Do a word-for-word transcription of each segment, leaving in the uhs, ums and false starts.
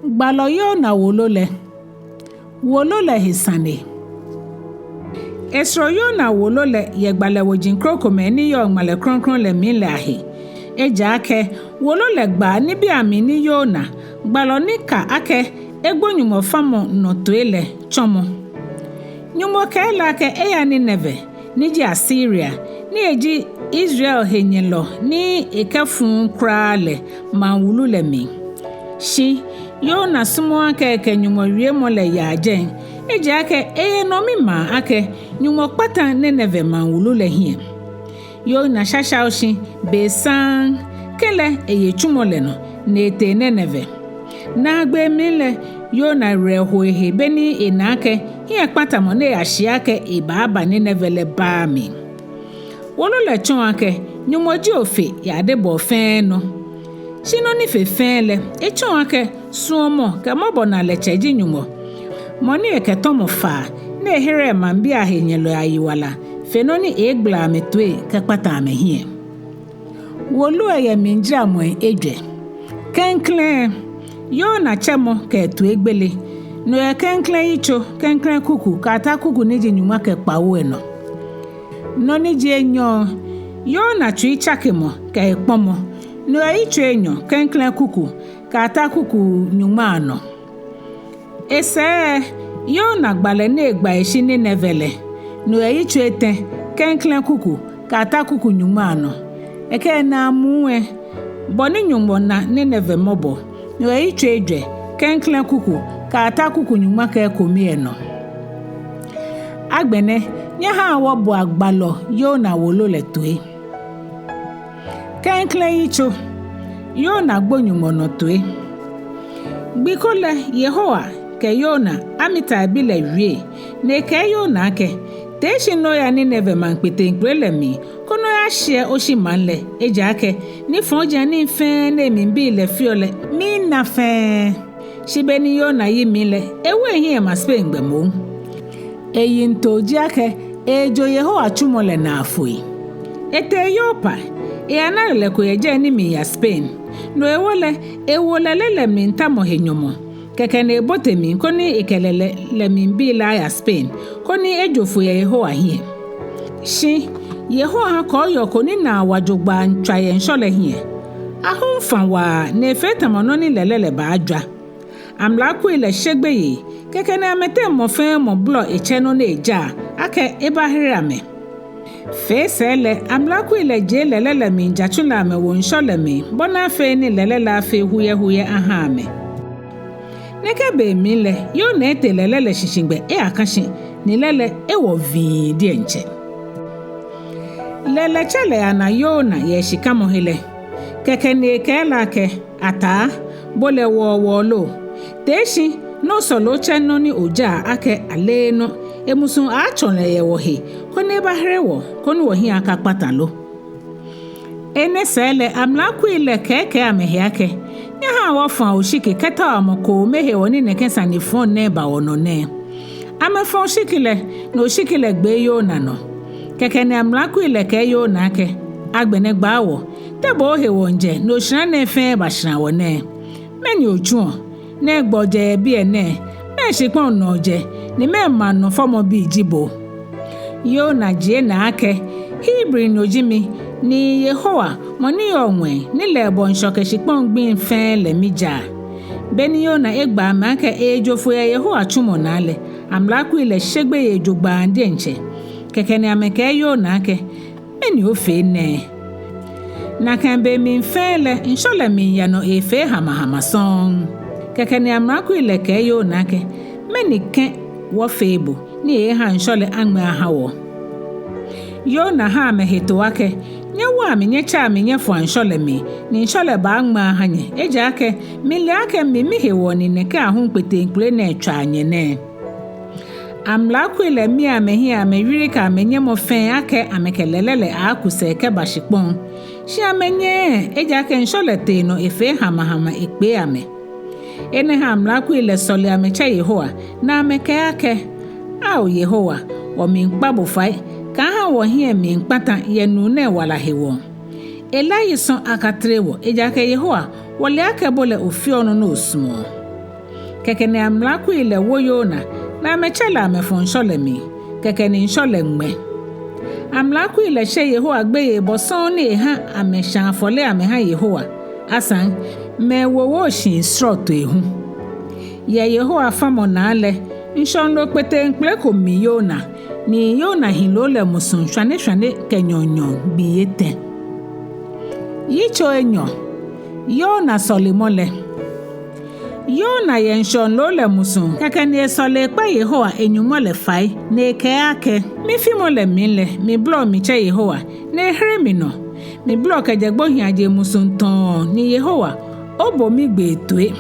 Gbalɔ Yona wolo lɛ. Wolo lɛ he sane. Esoro Yona wolo lɛ yɛ gbalɛ woji krokomɛi ni yɔɔ ŋmalɛ krɔŋkrɔŋ lɛ mli lɛ ahe. Ejaakɛ wolo lɛ gbaa nibii amli ni Yona, gbalɔ ni ka akɛ egbo Nyɔŋmɔ famɔ nɔ toi lɛ, tsɔmɔ. Nyɔŋmɔ kɛɛ lɛ akɛ eya Nineve, ni ji Asiria, ni eji Israel henyɛlɔ ni ekɛfuuu kwraa lɛ maŋ wulu lɛ mli. Shi Yona sumɔɔɔ akɛ ekɛ Nyɔŋmɔ wiemɔ lɛ yaa jɛi, ejaakɛ eye nɔmimaa akɛ Nyɔŋmɔ kpata Nineve maŋ wulu lɛ hiɛ. Yona shashao shi be saŋŋ, kɛlɛ eye tsumɔ lɛ nɔ, ni etee Nineve. Naagbee mli lɛ, Yona werɛ ho ehe beni ena akɛ hiɛkpatamɔ ni eyashiɛ akɛ ebaaba Nineve lɛ baaa mli. Wolo lɛ tsɔɔ akɛ Nyɔŋmɔ ji Ofe yɛ adebɔɔ fɛɛ nɔ. Shi nɔ ni fe fɛɛ lɛ, etsɔɔ akɛ suɔmɔ kɛ mɔbɔnalɛ Tsɛ ji Nyɔŋmɔ, mɔ ni ekɛ tɔmɔ faa, ni ehereɔ emaŋbii ahenyɛlɔi ayiwala, fe nɔ ni egbala amɛtoi kɛkpata amɛhiɛ. Wolo lɛ yɛ mlijaramɔi ejwɛ. Klɛŋklɛŋ, Yona tsɛmɔ kɛ etoigbele. No yɛ klɛŋklɛŋ yitso, klɛŋklɛŋ kuku, kɛyata kuku ni ji nyɔŋma kɛ kpawo lɛ nɔ. Nɔ ni ji enyɔ, Yona tsuitsakemɔ kɛ ekpɔmɔ. No yɛ yitso enyɔ, klɛŋklɛŋ kuku, kɛyata kuku nyɔŋma nɔ. Esɛɛ, Yona gbalɛ ni egba eshi Nineve lɛ. No yɛ yitso etɛ, klɛŋklɛŋ kuku, kɛyata kuku nyɔŋma nɔ. Ekɛ naamuu lɛ, bɔ ni Nyɔŋmɔ na Nineve mɔbɔ. No yɛ yitso ejwɛ, klɛŋklɛŋ kuku, kɛyata kuku nyɔŋma kɛ ekome lɛ nɔ. Agbɛnɛ, nyɛhaa wɔboa gbalɔ Yona wolo lɛ toi. Klɛŋklɛŋ yitso, Yona gbo Nyɔŋmɔ nɔ toi. Gbi ko lɛ, Yehowa kɛ Yona, Amitai bi lɛ wie, ni ekɛɛ Yona akɛ, tee shi ni oya Nineve maŋ kpeteŋkpele lɛ mli, koni oyashiɛ oshi maŋ lɛ, ejaakɛ nifɔjianii fɛɛ ni emlibii lɛ feɔ lɛ, mina fɛɛ. Shi beni Yona yi mli lɛ, ewo ehiɛ ema Spain gbɛ moŋ. Eyiŋtoo ji akɛ eejo Yehowa tsumɔ lɛ naa foi. Etee Yopa, eyana lɛlɛ ko yɛ jɛi ni miiya Spain. No hewɔ lɛ, ewo lɛlɛ lɛ mli tamɔ he nyɔmɔ. Kɛkɛ ni ebote mli koni ekɛ lɛlɛ lɛ mlibii lɛ aya Spain, koni ejo foi yɛ Yehowa hiɛ. Shi Yehowa ha kɔɔyɔɔ ko ni naa wa jogbaŋŋ tswa yɛ ŋshɔ lɛ hiɛ. Ahum fa waa ni efee tamɔ nɔ ni lɛlɛ lɛ baajwa. Amlakui lɛ she gbeyei, kɛkɛ ni amɛteŋ mɔ fɛɛ mɔ bolɔ etsɛ nɔ ni ejaa, akɛ ebahere amɛ. Fee sɛɛ lɛ, amlakui lɛ jie lɛlɛ lɛ mli jatsu lɛ amɛwo ŋshɔ lɛ mli, bɔ ni afee ni lɛlɛ lɛ afee huyɛhuyɛ aha amɛ. Nɛkɛ be mli lɛ, Yona etee lɛlɛ lɛ shishigbɛ eyaka shi, ni lɛlɛ ewɔ vii diɛŋtsɛ. Lɛlɛtsɛ lɛ yana Yona yɛ eshikamɔhe lɛ. Kɛkɛ ni ekɛɛ lɛ akɛ, ataa, bo lɛ wɔɔ wɔɔ lo? Tee shi ni osɔle otsɛ nɔ ni ojaa akɛ aleenɔ, emusuŋ aaatsɔ lɛ yɛ wɔhe, koni ebahere wɔ, koni wɔhiɛ akakpata lo. Enɛ sɛɛ lɛ, amlakui lɛ kɛɛkɛɛ amɛhe akɛ, nyɛhaa wɔfɔa oshiki kɛtaoa mɔ kome hewɔ ni nɛkɛ sane fɔŋ nɛɛ ba wɔnɔ nɛɛ. Amɛfɔ oshiki lɛ, ni oshiki lɛ gbee Yona nɔ. Kɛkɛ ni amlakui lɛ kɛɛ Yona akɛ, agbɛnɛ gbaa wɔ, te bo ohewɔ ŋjɛ ni oshara nɛɛ fɛɛ bashara wɔ nɛɛ? Mɛni otsuɔ? Nɛgbɛ ojɛ yɛ biɛ nɛɛ? Mɛɛ shikpɔŋ nɔ ojɛ, ni mɛɛ maŋ nɔ fɔmɔ bi ji bo? Yona jie naa akɛ, Hebrinyo ji mi, ni Yehowa, mɔ ni yɔɔ ŋwɛi, ni lɛ ebɔ ŋshɔ kɛ shikpɔŋ gbiŋ fɛɛ lɛ mijaa. Beni Yona egba amɛ akɛ eejo foi yɛ Yehowa tsumɔ naa lɛ, amlakui lɛ she gbeyei jogbaŋŋ diɛŋtsɛ. Kɛkɛ ni amɛkɛɛ Yona akɛ, mɛni ofee nɛɛ? Nakai be mli fɛɛ lɛ, ŋshɔ lɛ miiya nɔ eefee hamahama sɔŋŋ. Kɛkɛ ni amlakui lɛ kɛɛ Yona akɛ, mɛni kɛ̃ wɔfee bo ni eeeha ŋshɔ lɛ aŋmɛ aha wɔ? Yona ha amɛ hetoo akɛ, nyɛwoa mi nyɛtsɛa mi nyɛfɔa ŋshɔ lɛ mli, ni ŋshɔ lɛ baaŋmɛ aha nyɛ, ejaakɛ mile akɛ mi mihewɔ ni nɛkɛ ahum kpeteŋkpele nɛɛ tswaa nyɛ nɛɛ. Amlakui lɛ mia amɛhiɛ amɛwiri kɛ amɛnyɛmɔ fɛɛ akɛ amɛkɛ lɛlɛ lɛ aaaku sɛɛ kɛba shikpɔŋ. Shi amɛnyɛɛɛ, ejaakɛ ŋshɔ lɛ tee nɔ efee hamahama ekpee amɛ. Enɛ ha amlakui lɛ sɔle amɛtsɛ Yehowa, ni amɛkɛɛ akɛ, ao Yehowa, wɔmiikpa bo fai, kaaha wɔhiɛ miikpata yɛ nuu nɛɛ wala hewɔ. Ela yi sɔŋŋ akatere wɔ, ejaakɛ Yehowa, wɔle akɛ bo lɛ ofeɔ nɔ ni osumɔɔ. Kɛkɛ ni amlakui lɛ wo Yona, ni amɛtsɛ lɛ amɛfɔ̃ ŋshɔ lɛ mli. Kɛkɛ ni ŋshɔ lɛ ŋmɛ. Amlakui lɛ she Yehowa gbeyei bɔ sɔŋŋ ni eha amɛshã afɔle amɛha Yehowa. Asaŋ, mɛi wowoo shii srɔtoi hu. Yɛ Yehowa famɔ naa lɛ, ŋshɔŋloo kpeteŋkpele ko mi Yona, ni Yona hi loo lɛ musuŋ shwane shwane kɛ nyɔɔŋ nyɔɔŋ gbii etɛ. Yitso enyɔ. Yona sɔlemɔ lɛ. Yona yɛ ŋshɔŋloo lɛ musuŋ, kɛkɛ ni esɔle ekpa Yehowa e-Nyɔŋmɔ lɛ fai, ni ekɛɛ akɛ: Mifimɔ lɛ mli lɛ, mibolɔ mitsɛ Yehowa, ni ehere mi nɔ. Mibolɔ kɛjɛ gbohiiaje musuŋ tɔɔ, ni Yehowa, obo migbee toi.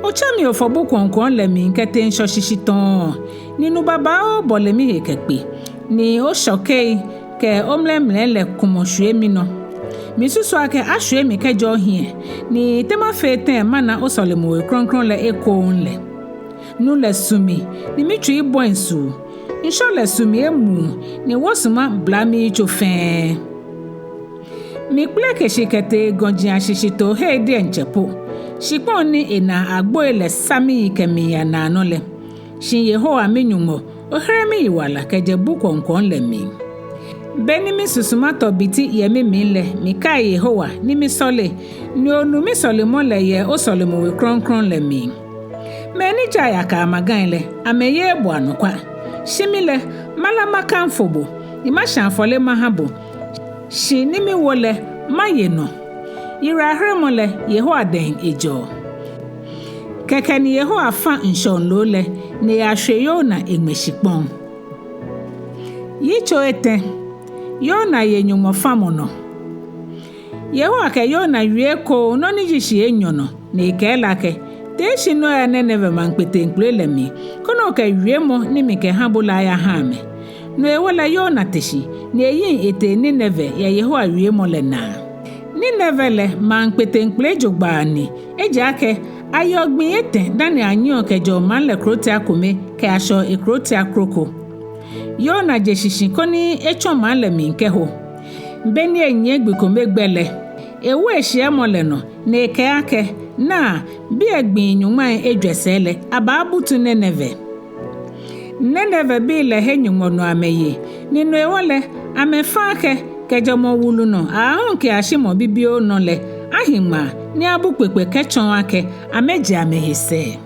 Otsɛ mi ofɔ bu kwɔŋkwɔŋ lɛ mli kɛtee ŋshɔ shishi tɔɔ, ni nu babaoo bɔle mihe kɛkpe, ni oshɔkei kɛ omlɛmlɛi lɛ kumɔ shwie minɔ. Misusu akɛ ashwie mi kɛjɛ ohiɛ, ni te mafee tɛŋŋ mana osɔlemɔwe krɔŋkrɔŋ lɛ ekoŋŋ lɛ? Nu lɛ su mi, ni mitsui bɔi suu. Ŋshɔ lɛ su mi emuu, ni wosuma bla miyitso fɛɛ. Mikpeleke shi kɛtee gɔji ashishitoo hei diɛŋtsɛ po. Shikpɔŋ ni enaa agboi lɛ sa miyi kɛmiiya naanɔ lɛ. Shi Yehowa mi-Nyɔŋmɔ, ohere miyiwala kɛjɛ bu kwɔŋkwɔŋ lɛ mli. Beni misusuma tɔ biti yɛ mimli lɛ, mikai Yehowa ni misɔle, ni onu misɔlemɔ lɛ yɛ osɔlemɔwe krɔŋkrɔŋ lɛ mli. Mɛi ni jaa yaka amagai lɛ, amɛyeee bo anɔkwa. Shi mi lɛ, mala makanfo bo, ni mashã afɔle maha bo. Shi ni miwo lɛ, maye nɔ. Yiwalaheremɔ lɛ, Yehowa dɛŋ ejɛɔ. Kɛkɛ ni Yehowa fã ŋshɔŋloo lɛ, ni eyashwie Yona eŋmɛ shikpɔŋ. Yitso etɛ. Yona ye Nyɔŋmɔ famɔ nɔ. Yehowa kɛ Yona wie ekoŋŋ nɔ ni ji shii enyɔ nɔ, ni ekɛɛ lɛ akɛ: Tee shi ni oya Nineve maŋ kpeteŋkpele lɛ mli, koni okɛ wiemɔ ni mikɛha bo lɛ ayaha amɛ. No hewɔ lɛ Yona te shi, ni eyiŋ etee Nineve yɛ Yehowa wiemɔ lɛ naa. Nineve lɛ maŋ kpeteŋkpele jogbaŋŋ ni, ejaakɛ ayeɔ gbii etɛ dani anyiɛɔ kɛjɛɔ maŋ lɛ krotia kome kɛyashɛɔ ekrotia kroko. Yona je shishi koni etsɔ maŋ lɛ mli kɛho. Beni enyiɛ gbi kome gbɛ lɛ, ewo eshiɛmɔ lɛ nɔ, ni ekɛɛ akɛ: Naa, biɛ gbii nyɔŋmai ejwɛ sɛɛ lɛ, abaabutu Nineve. Ninevebii lɛ he Nyɔŋmɔ nɔ amɛye, ni no hewɔ lɛ, amɛfa akɛ, kɛjɛ mɔ wulu nɔ aahu kɛyashi mɔ bibioo nɔ lɛ, ahi ŋmaa ni abu kpekpe kɛtsɔɔ akɛ amɛje amɛhe sɛɛ.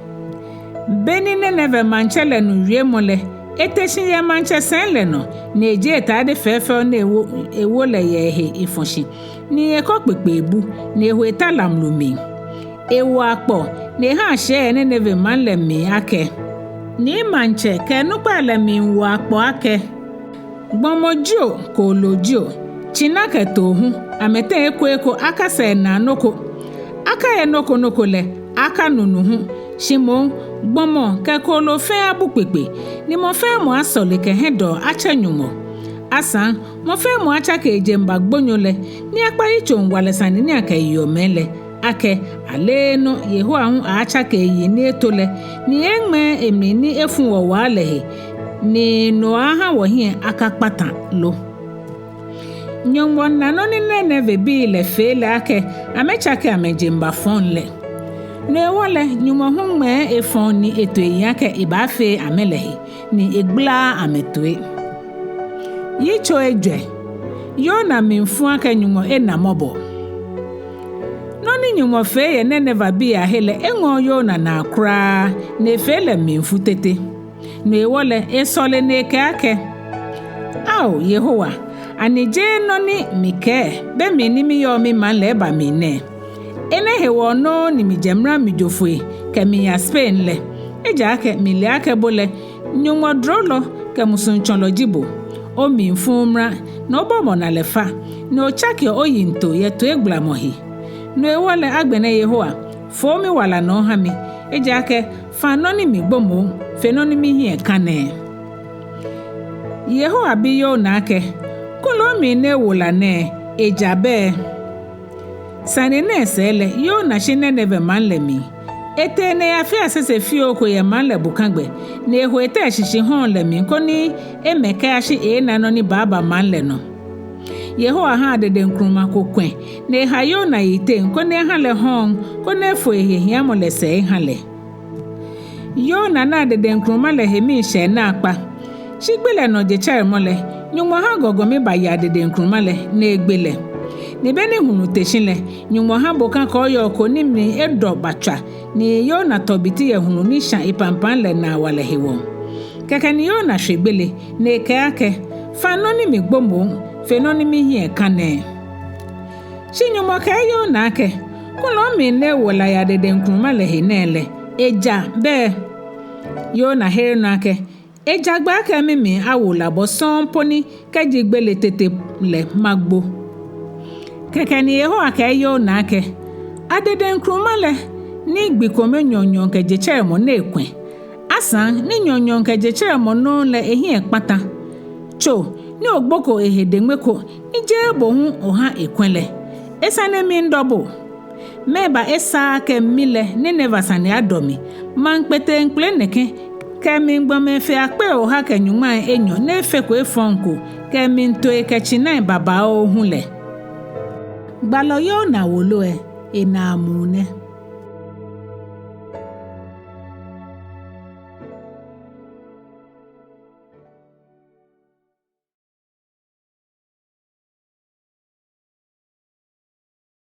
Beni Nineve maŋtsɛ lɛ nu wiemɔ lɛ, ete shi yɛ maŋtsɛ sɛi lɛ nɔ, ni ejie etade fɛfɛo ni ewo, ewo lɛ yɛ ehe efɔ shi, ni ekɔ kpekpe ebu, ni eho eta lamlu mli. Ewo akpɔ, ni eha ashiɛ yɛ Nineve maŋ lɛ mli akɛ: Ni maŋtsɛ kɛ enukpai lɛ miiwo akpɔ akɛ: Gbɔmɔ jio, kooloo jio, tsina kɛ too hu, amɛteŋ eko eko akasa enaa nɔ ko. Akaye nɔ ko nɔ ko lɛ, akanu nu hu. Shi moŋ, gbɔmɔ kɛ kooloo fɛɛ abu kpekpe, ni mɔ fɛɛ mɔ asɔle kɛ hiɛdɔɔ atsɛ Nyɔŋmɔ. Asaŋ, mɔ fɛɛ mɔ atsake ejeŋba gbonyo lɛ, ni akpa yitsoŋwalɛ sane ni akɛyeɔ mɛi lɛ, akɛ aleenɔ Yehowa hu aaatsake eyiŋ ni eto lɛ, ni eeeŋmɛɛ emli ni efu wɔ waa lɛ he, ni no aha wɔhiɛ akakpata lo. Nyɔŋmɔ na nɔ ni Ninevebii lɛ fee lɛ akɛ amɛtsake amɛjeŋba fɔŋ lɛ. No hewɔ lɛ, Nyɔŋmɔ hu ŋmɛɛ efɔŋ ni eto eyiŋ akɛ ebaafee amɛ lɛ he, ni egbalaaa amɛtoi. Yitso ejwɛ. Yona mli fu akɛ Nyɔŋmɔ ena mɔbɔ. Nɔ ni Nyɔŋmɔ fee yɛ Ninevebii ahe lɛ eŋɔɔɔ Yona naa kwraa, ni efee lɛ mlifu tete. No hewɔ lɛ, esɔle ni ekɛɛ akɛ: Ao Yehowa, ani jeee nɔ ni mikɛɛ be mli ni miyɔɔ mimaŋ lɛ eba mli nɛɛ? Enɛ hewɔ nɔŋŋ ni mijɛ mra mijo foi kɛmiiya Spain lɛ. Ejaakɛ mile akɛ bo lɛ, Nyɔŋmɔ durolɔ kɛ musuŋtsɔlɔ ji bo. Omli fuuu mra, ni obɔɔɔ mɔnalɛ fa, ni otsakeɔ oyiŋtoo yɛ toigbalamɔ he. No hewɔ lɛ agbɛnɛ Yehowa, fo miwala nɔ oha mi, ejaakɛ fa nɔ ni migbo moŋ fe nɔ ni mihiɛ ka nɛɛ. Yehowa bi Yona akɛ: Kulɛ omli ni ewo la nɛɛ, eja bɛ? Sane nɛɛ sɛɛ lɛ, Yona shi Nineve maŋ lɛ mli. Etee ni eyafee asese fioo ko yɛ maŋ lɛ bokagbɛ, ni eho eta eshishi hɔɔŋ lɛ mli koni emɛ kɛyashi eeena nɔ ni baaba maŋ lɛ nɔ. Yehowa ha adedeŋkruma ko kwɛ, ni eha Yona yiteŋ koni eha lɛ hɔɔŋ, koni efo ehe hiamɔ lɛ sɛɛ eha lɛ. Yona naa dedeŋkruma lɛ he miishɛɛ naakpa. Shi gbi lɛ nɔ jetsɛremɔ lɛ, Nyɔŋmɔ ha gɔgɔmi baye dedeŋkruma lɛ ni egbe lɛ. Ni be ni hulu te shi lɛ, Nyɔŋmɔ ha boka kɔɔyɔɔ ko ni mli edɔ batswa, ni Yona tɔ biti yɛ hulu ni shã epampam lɛ naa wa lɛ hewɔ. Kɛkɛ ni Yona shwe gbele, ni ekɛɛ akɛ, faŋ nɔ ni migbo moŋ, fe nɔ ni mihiɛ ka nɛɛ. Shi Nyɔŋmɔ kɛɛ Yona akɛ, kulɛ omli ni ewo lɛ aya dedeŋkruma lɛ he nɛɛ lɛ, eja bɛ? Yona here nɔ akɛ, eja gbɛ akɛ mimli awo lɛ abɔ sɔŋŋ po ni kɛji gbele tete lɛ magbo. Kɛkɛ ni Yehowa kɛɛ Yona akɛ, adedeŋkruma lɛ ni gbi kome nyɔɔŋnyɔɔŋ kɛ jetsɛremɔ ni ekwɛ̃, asaŋ ni nyɔɔŋnyɔɔŋ kɛ jetsɛremɔ nɔŋŋ lɛ ehiɛ kpata. Tso ni ogboko ehe deŋme ko ni jeee bo hu oha ekwɛ̃ lɛ, esane miidɔ bo. Mɛɛba esaaa akɛ mi lɛ Nineve sane adɔ mi, maŋ kpeteŋkpele nɛkɛ, kɛ mli gbɔmɛi fe akpei oha kɛ nyɔŋmai enyɔ ni efeko efɔŋ ko, kɛ mli tooi kɛ tsinai babaoo hu lɛ? Gbalɔ Yona wolo lɛ, enaamuu nɛ.